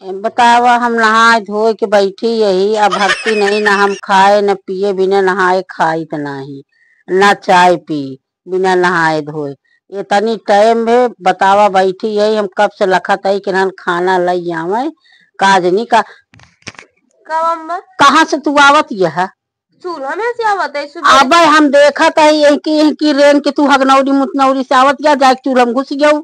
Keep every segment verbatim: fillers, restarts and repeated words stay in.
बतावा, हम नहाए धोए के बैठी यही, अब भक्ति नहीं, ना हम खाए न पिए, बिना नहाए खाइत नाही, ना चाय पी बिना नहाए धोए। इतनी टाइम है, बतावा, बैठी यही, हम कब से लखत है कि नहन खाना लई आवे, काजनी का। कब अम्मा? कहाँ से तू आवत यह? चूल्हा में से आवत है सुबह। अबे हम देखत है यही की, यही की रेंग के तू हगनौरी मुतनौरी से आवत या, जाके चूल्हा में घुस गऊ।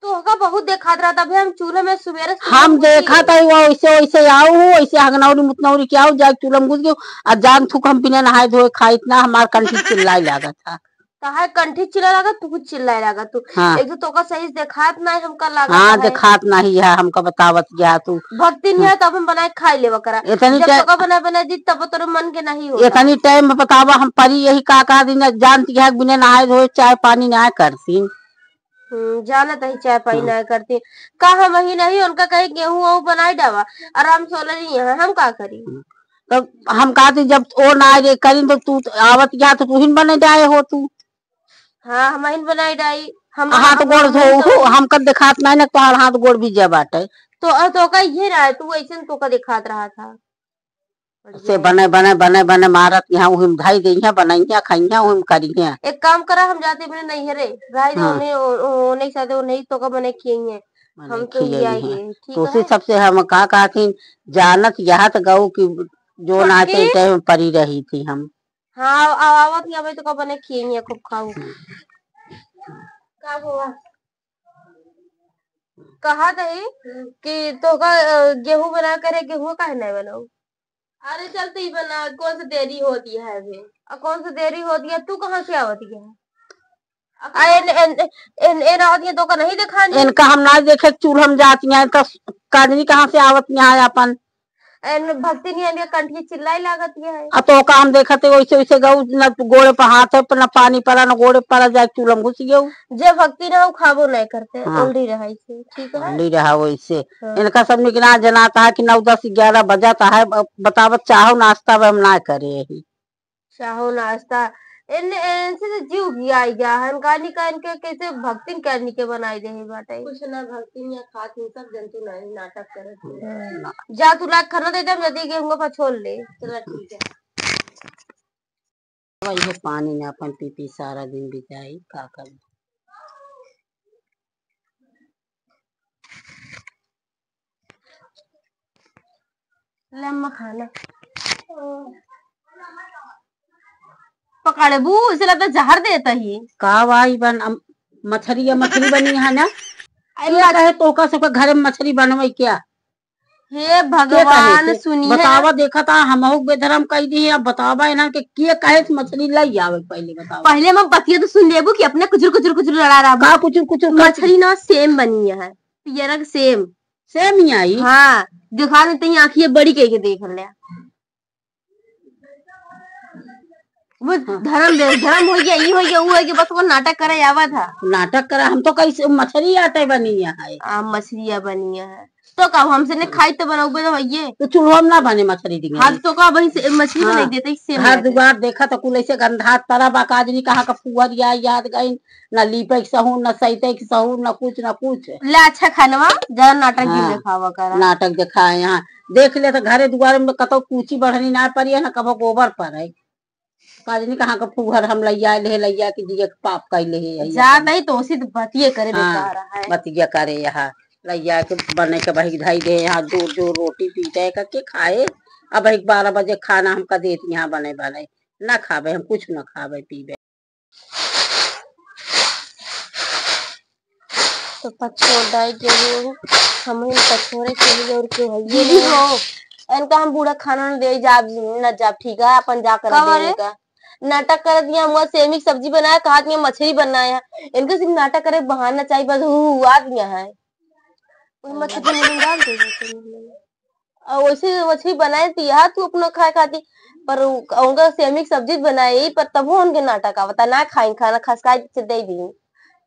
तोहका बहुत देखात रहत, अबे हम चूल्हा में सुबेरे सुबह हम घुसी। देखत है वो ऐसे, ऐसे आऊ हूँ, ऐसे हगनौरी मुतनौरी के आऊ, जाके चूल्हा में घुस गऊ। आ जान थूक हम बिना नहाए धोए खाइत ना, हमार कंठी चिल्लाए लागत है। काहे कंठी चिल्लाए लागत, तू कुछ चिल्लाए लागत तू। हाँ। एक तो तोका सही से देखात नाही, हमका लागत हाँ, है। देखात नाही है, हमका बतावत गया तू। भक्ति नहीं है, तब हम बनाए खाई लेवा करा। इतनी जब ते- तोका बनाए, बनाए दी, तब तोरे मन के नहीं होता। इतनी टाइम में बतावा, हम परी यही का, का दिन जानती है, बिना नहाए धोए चाय पानी ना करती। हम्म, जानत ही चाय पानी हाँ। ना करती। का हम ही नहीं, उनका कहे गेहूं वहूं बनाए डावा, आराम से ओलरी यहाँ, हम का करी? हम्म। तो हम कहती, जब ओ ना रे करी, तो तू आवत गया, तो तू ही बने जाए हो तू। हाँ, हम ही बनाए डाई। हम हाथ हम गोड़ हम धो, हम हम कब देखात नहीं ना, तोहार हाथ गोड़ भी जे बाटे। तो, तो का ये रहा, तू ऐसे तो का देखात रहा था। से बढ़िया। बने, बने, बने, बने मारत यहाँ, उहिम धाई दे, यहाँ बनैया, खैया, उहिम करिया। एक काम करा, हम जाते अपने नैहरे, राई दे हाँ। उन्हें, ओ-, ओ-, उन्हें साथे, उन्हें तो का बने खियैया। बने हम तो खियैया। लियाइए, ठीक तो उसी है। सबसे हम का कहथिन, जानत यह तो गऊ कि जो ना पक्की? ते टाइम परी रही थी हम। हाँ, आ-, आवत नहीं, अबे तो का बने खियैया, खूब खाऊ। हम्म। का हुआ? कहा दही हम्म। कि तोहका, अ, गेहूं बना करे, गेहूं काहे नहीं बनाऊ? अरे चल तू ही बना, कौन सा देरी होती है अभी? आ, कौन सा देरी होती है? तू कहाँ से आवती है? आ, एन, एन, एन, एन आवती है, तोहका नहीं दिखानी? इनका हम ना देखे, चूल्हा में जाती हैं, तो काजनी कहाँ से आवत यहाँ अपन? एन भक्ति नहीं, इनके कंठी चिल्लाई लागत है। आ तोहका हम देखत है, वैसे, वैसे गऊ, न गोड़े पर हाथ है, न पानी पड़ा, न गोड़े पड़ा, जाए चूल्हा में घुस गऊ। जे भक्ति ना हो, खाबो नहीं करते, हाँ। उल्टी रहा इसे, ठीक है? उल्टी रहा वैसे। हाँ। इनका सब निकला जनाता है कि नौ, दस, ग्यारह बजाता है, ब-, बतावत चाहो नाश्ता में हम ना करे यही। चाहो नाश्ता, इन, इनसे तो जीव घियाई गया है, इनका निका इनके कैसे भक्तिन करनी के बनाई दे है बाटे। कुछ ना भक्तिन या खातिन, सब जंतु नहीं, नाटक करत है। हाँ। जा तू लाग खाना दे दे, हम जल्दी गेहूं का पछोल ले। चला ठीक है। अब ये पानी में अपन पी पी सारा दिन बिताई, का करी? ले अम्मा खाना। पकड़बू, इसे लगता जहर देता ही। का वाई बन, अम, मछरी या मछरी बनी है ना? अरे ये मछ- कहे तोका सबके घर में मछरी बनवे क्या? हे के कहे भगवान, से? सुनिए। बतावा, देखा था, हमहू बेधरम कह दी है, अब बतावा इन्हन के, के कहे से मछली लई आवे, पहले बतावा। पहले हम बतिया तो सुन लेबू कि अपने कुचुर, कुचुर, कुचुर लड़ा रहा। का कुचुर, कुचुर, का मछली ना सेम बनी है, पियरक सेम। सेम ही आई? हाँ, दिखा दे, तई आँखिए बड़ी कह के देख ले। वो हाँ। धर्म दे, धर्म हो गया, ई हो गया, वो हो गया, बस वो नाटक करे आवा था। नाटक करा, हम तो कैसे मछली आटे बनी है। आ, मछलियाँ बनी है। तो का हमसे ने खाई तो बनौबे तो भैये। तो चूल्हा में ना बने मछली दिए। हाँ, तो का वही से मछली हाँ। बनाई देते, इससे घर नहीं दुआर देखा तो कुल ऐसे गंधात पड़ा बा, काजनी कहाँ का फुहर या याद गई, ना लीपे के सहूर, ना सैते के सहूर, ना कुछ, ना कुछ। ले अच्छा खानवा, ज्यादा नाटक भी हाँ। दिखावा करा। नाटक दिखाए यहाँ। देख ले तो घरे दुआरे में कतौ कूची बढ़नी ना पड़ी है, ना कबो गोबर पड़े। काजनी कहाँ का फुहर हम लैया ले, लैया के जिए के पाप कैले है यही जा अपन। नहीं तो उसी तो बतिये करे हाँ, बेकार है। बतिया करे यहाँ। लैया के बने के बहिक धई दे यहाँ, जोर जोर रोटी पीटे का के खाए। अब एक बारह बजे खाना हमका देती यहाँ बने बने। ना खाबे हम, कुछ ना खाबे पीबे। तो पछोर डाई के लिए हम ही पछोरे के लिए और क्यों है ये दीदी नहीं? हो, इनका हम बूढ़ा खाना न दे जाब, न जाब, ठीक है, अपन जा कर का दे बारे? इनका। नाटक कर दिया, हम सेमी की सब्जी बनाया, कहा दिया मछली बनाया। इनका सिर्फ नाटक करे बहाना चाहिए, बस हु, हु, हुआ दिया है। वही मछली में डाल दे, मछली में। और वैसे मछली बनाए तो यहाँ तू अपना खाए खाती, पर उ-, उनका सेमी की सब्जी बनाए, पर तबो उनके नाटक आवता, ना खाइन खाना, खसकाए से दे दी।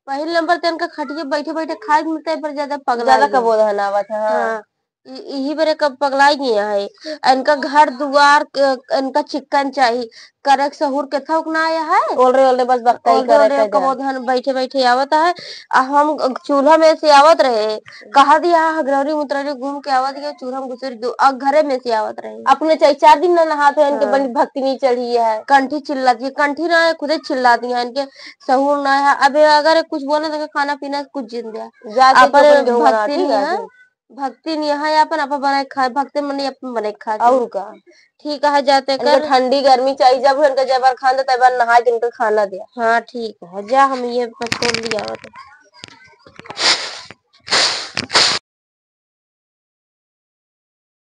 पहले नंबर ते उनका खटिया बैठे बैठे खाए के मिलता है, पर ज्यादा पगला ज्यादा गया। कबो रहना आवत है, हाँ। हाँ। इ-, इही बरे कब पगलाई गया है। इनका घर दुआर के, इनका चिक्कन चाही, करे के सहूर के थौक ना आया है। ओलरे ओलरे बस बकताई ओलरे करे ओलरे के जा। कबो धन बैठे बैठे आवत है। आ हम चूल्हा में से आवत रहे, कहा दिया हगरौरी मुतरौरी घूम के आवत गए, चूल्हा में घुसरी दो, आ घरे में से आवत रहे। अपने चाहे चार दिन ना नहात है, इनके हाँ। बड़ी भक्ति नहीं चढ़ी है। कंठी चिल्ला दिए, कंठी ना है, खुदे चिल्ला दिया इनके सहूर ना है। अब अगर कुछ बोले तो खाना पीना कुछ जिन दिया। जाके अपन अपन के होना, भक्ति ठीक नहीं है, है। भक्ति नहीं है, अपन अपन बनाए खाए, भक्ति मन अपन बनाए खाए। और का? ठीक है, जाते इनके कर। ठंडी गर्मी चाहिए, जब इनके जबर खान दे, तब नहा के इनके खाना दे। हाँ, ठीक है, जा, हम ये छोड़ लिया।